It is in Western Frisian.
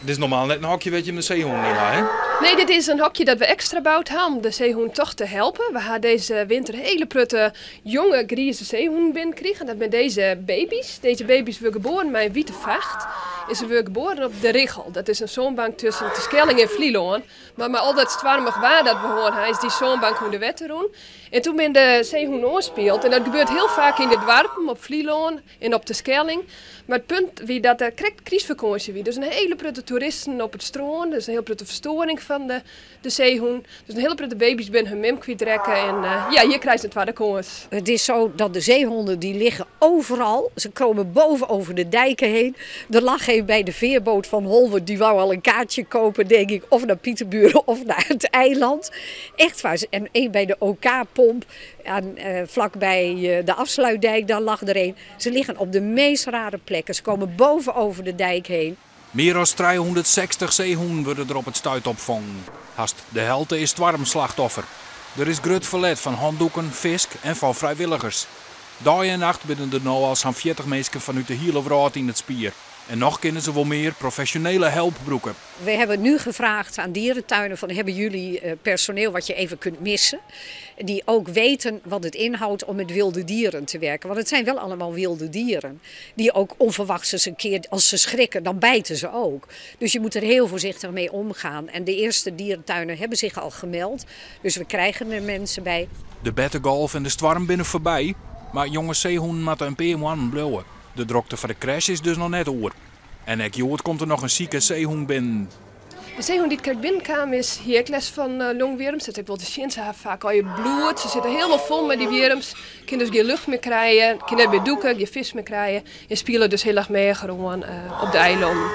Dit is normaal net in hokje wêr't jim de seehûnen yn ha, hè? Nee, dit is in hokje dat we ekstra boud ha om de seehûn toch te helpen. We ha dizze winter hiele protte jonge grize seehûnen binnenkrigen. Dat binne dizze baby's. Dizze baby's wurde geboren mei in wite facht. En se wurde geboren op de Richel. Dat is in sânbank tusken Terschelling en Flylân. Mar mei al dat stoarmich waar dat we hân ha, is dy sânbank ûnder wetter rûn. En toen binne de seehûnen oanspield. En dat gebeurt hiel faak yn de doarpen op Flylân en op Terschelling. Mar it punt wie dat der krekt krystfakânsje wie. Dus in hiele protte toeristen op it strân. Dus in hiele protte ferstoaring fan de de seehûn. Dus in hiele protte baby's binne hun mem kwytrekke en ja, hjir krijst in twadde kâns. Het is zo dat de zeehonden die liggen overal. Ze komen boven over de dijken heen. Er lag een bij de veerboot van Holwerd, die wou al een kaartje kopen, denk ik, of naar Pieterburen of naar het eiland. Echt waar. En een bij de OK-pomp, en, vlakbij de afsluitdijk, daar lag er een. Ze liggen op de meest rare plekken. Ze komen boven over de dijk heen. Mear as 360 seehûnen wurde der op it stuit opfongen. Hast de helte is stoarmslachtoffer. Der is grut ferlet fan handoeken, fisk en fan frijwilligers. Dei en nacht binne der no al sa'n 40 minsken fanút de hiele wrâld yn it spier. En noch kinne se wol mear profesjonele help brûke. We hebben nu gevraagd aan dierentuinen van hebben jullie personeel wat je even kunt missen? Die ook weten wat het inhoudt om met wilde dieren te werken. Want het zijn wel allemaal wilde dieren. Die ook onverwachts eens een keer, als ze schrikken, dan bijten ze ook. Dus je moet er heel voorzichtig mee omgaan. En de eerste dierentuinen hebben zich al gemeld. Dus we krijgen er mensen bij. De bertegolf en de stoarm binne foarby, mar jonge seehûnen moatte in pear moannen bliuwe. De drokte foar de kresj is dus noch net oer. En ek hjoed komt der noch in sike seehûn binnen. De seehûn dy't krekt binnenkaam is, hie ek lêst fan longwjirms. Dat is ek wol te sjen. Se ha faak allegear bloed. Se sitte hielendal fol mei dy wjirms. Kin dus gjin lucht mear krije, kin net mear dûke, gjin fisk mear krije. En spiele dus hiel erch meager oan op de eilannen.